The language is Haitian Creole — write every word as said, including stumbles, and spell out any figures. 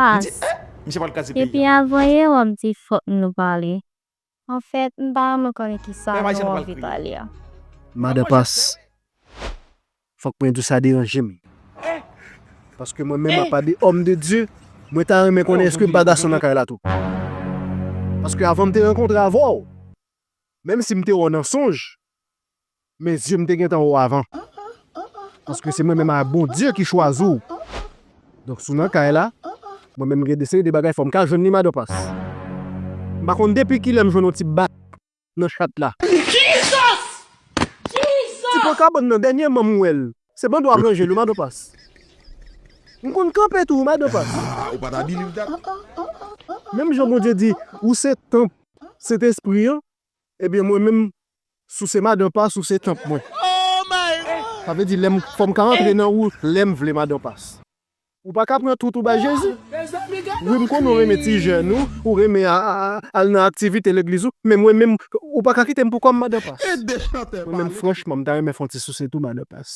Pas. Misye pral kraze peyi a. Depi avan yè w ap di fòk nou pale. Anfèt, m pa vrèman konnen kisa nou anvi pale a. Madan Pas, fòk mwen di w sa deranje m. Paske mwen menm apa de homme de Dieu, mwen ta renmen konnen èske m pa gason nan kay la tou. Paske avan m te rankontre avè w, menm si m te wè w nan sonj, men zye m te gentan wè w avan. Paske se mwen menm a Bondye ki chwazi w. Donk, si w nan kay la, mwen menm gen de seri de bagay fò m ka jwenn li, Madan Pas. M pa konn depi kilè m jwenn yon ti bak nan chat la. Ti pran kabann nan, dènyèman m wè l. Se bando ap ranje l wi, Madan Pas. M konn kanpe tou, Madan Pas. Menm jan Bondye di, ou se tanp Sentespri an, ebyen mwen menm, si w se Madan Pas, ou se tanp mwen. Sa vle di, lè m, fò m ka antre nan ou lè m vle, Madan Pas. Ou pa ka pran tout ou bay Jezi. Wi, m konnen w renmen ti jèn ou, ou renmen a, a, a, al nan aktivite legliz ou, men mwen menm, ou pa ka kite m pou kò m, Madan Pas. Mwen menm, franchman, m ta renmen fè yon ti souse tou, Madan Pas.